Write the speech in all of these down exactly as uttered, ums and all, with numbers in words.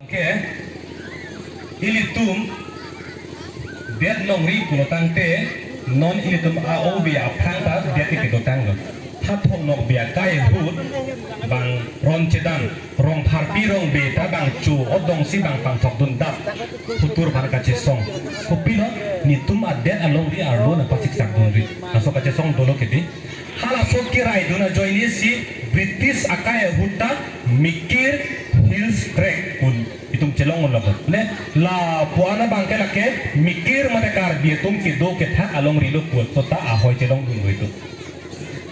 Ke, ilitum det longri pulotangte, non ilitum a-ong bi aphrang ta det ke dotanglo. Hathong nok bi akai ahut bang ron chedan, rong pharpi rong be ta bang chu odong si bang pangthok dun dap, phutur aphan kachesong. Kopilo, netum adet alongri arlo nangpasiksak dunri. Laso kachesong dolo kedi. Halaso kerai dun ajoine si British akai ahut ta Mikir Hills Tract pu itum chelong unlo. Ne, lapu-an abang ke lake Mikir mate Karbi atum kedo kethak alongri lo pu seta ahoi chelong dunlo itum.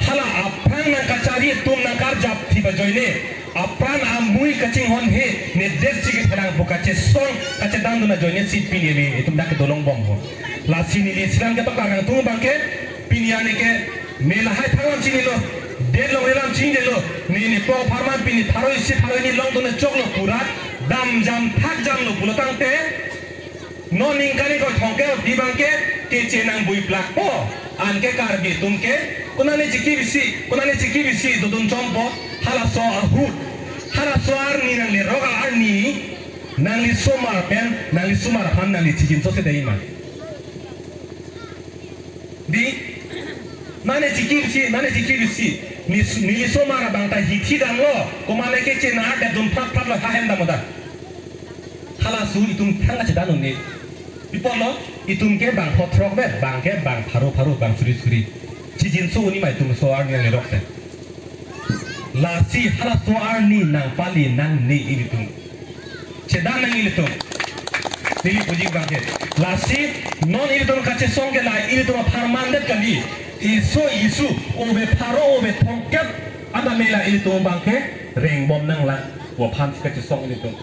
Hala aphrang nangkachari atum nangkarjap thip ajoine, apran amui kachinghon he, ne det si ketherang pu kachesong kachedan dun ajoine si pini le itum dak dolong bomlo. Lasi neli silang ketok arang tung abang ke, pini ane ke, ne lahai thang lam chinilo, det longri lam chinilo, ne nepo apharman pini pharo isi pharo hini long dun choklo pura, dam jam thak jamlo pulotangte, non ningkan ingkoi thomkep di abang ke, keche nangbui plakpo, anke Karbi atum ke, konane chiki bisi, konane chiki bisi dodun chompo, halaso ahut, halaso arni nanglerok arni, nangli somar pen, nangli somar aphan nangli chijinso si dei ma. Di, nane chiki bisi, nane chiki bisi, ni, neli somar abang ta hithi damlo, komane keche na det dun phrap phrap lo hahem damlo da. Halaso itum thang kachedan un-e. Pi apotlo, itum ke bang pho throk vet, bang ke bang pharo pharo, bang suri suri. Chijinso un-e ma itum so arni nanglerok te. Lasi halaso arni nangpali nangne ilitum. Chedan nang ilitum. Neli puji abang ke. Lasi non ilitum kachesong ke la ilitum apharman det kali. Iso isu, ove pharo ove thomkep, anta me la ilitum abang ke rengbom nanglang pu aphan si kachesong ilitum.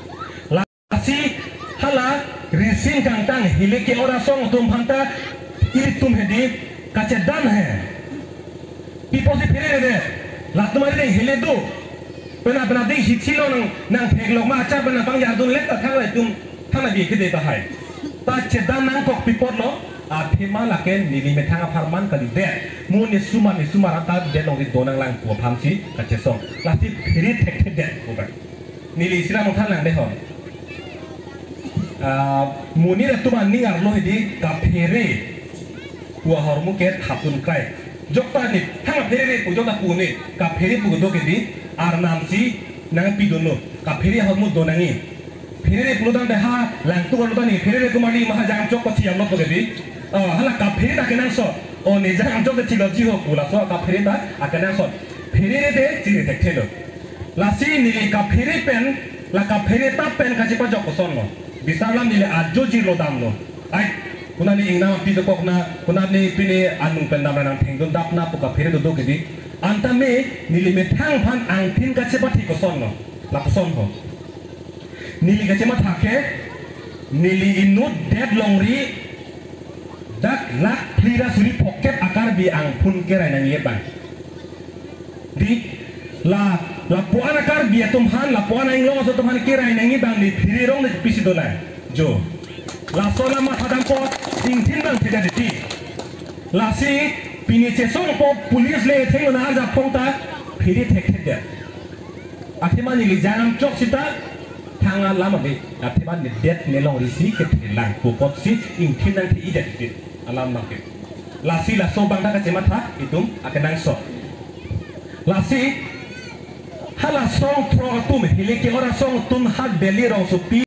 Lasi hala risin kangtang hilike ora song atum aphan ta ilitum hedi kachedan he. Pi apotsi pherere det. Latum ari ding hile do. Pena pena ding hithi lo nang nangtheklok ma achar pena pangjar dun lek ta thang la itum thang la bi kede ta hai. Ta chedan nangkok pi apotlo. Athema lake neli methang apharman kalidet. Mo ne somar ne somar anta det longri do nanglang pu aphan si kachesong. Lasi phere thekthe det pu abang. Neli silang than lang dei ho. Ah, monit atum aning arlo hedi kaphere pu ahormu ke thapdun krai. Jokta ne, thang pherere pu jokta pu ne, kaphere pu do kedi, arnam si nangpidunlo, kaphere ahormu do nangji. Pherere pulotangte ha, langtuk arlo ta ne, pherere kumali maha jangchok ko chiyam lo pu kedi. Oh, hala kaphere ta kenangsot. Oh, ne jangchok ke chilo chiho pu laso kaphere ta akenangsot. Pherere te chiri thekthelo. Lasi neli kaphere pen, la kaphere ta pen kachepajok kosonlo. Bisar alam neli ajo jirlo damlo. Ai, konane ingnam api dokok na, konane pine anung pen dam nangthengdun dap na pu kaphere dodo kedi. Anta me, neli methang aphan angthin kachepathi kosonlo. Lapuson ho. Neli kachematha ke, neli inut det longri dak lakh phli ra suri phokep a-Karbi angphun kerai nangji abang. Di, la, lapu-an a-Karbi atum aphan, lapu-an a-inglong aso atum aphan kerai nangji abang di phere rong di pisi dolang. Jo. Laso alam mathadampo, ingthin abang thekthe det ti. Lasi, pini chesongpo police le thengno na arjap phong ta, phere thekthe det. Athema neli jangchok sita, thang alam abi, athema ne det ne longri si kethelang pu apotsi, ingthin nangthe-i det ti. Alam nangke. Lasi laso abang ta kachematha, itum akenangsot. Lasi, hala song throk atum, hilike ora song atum ha Delhi rongsopi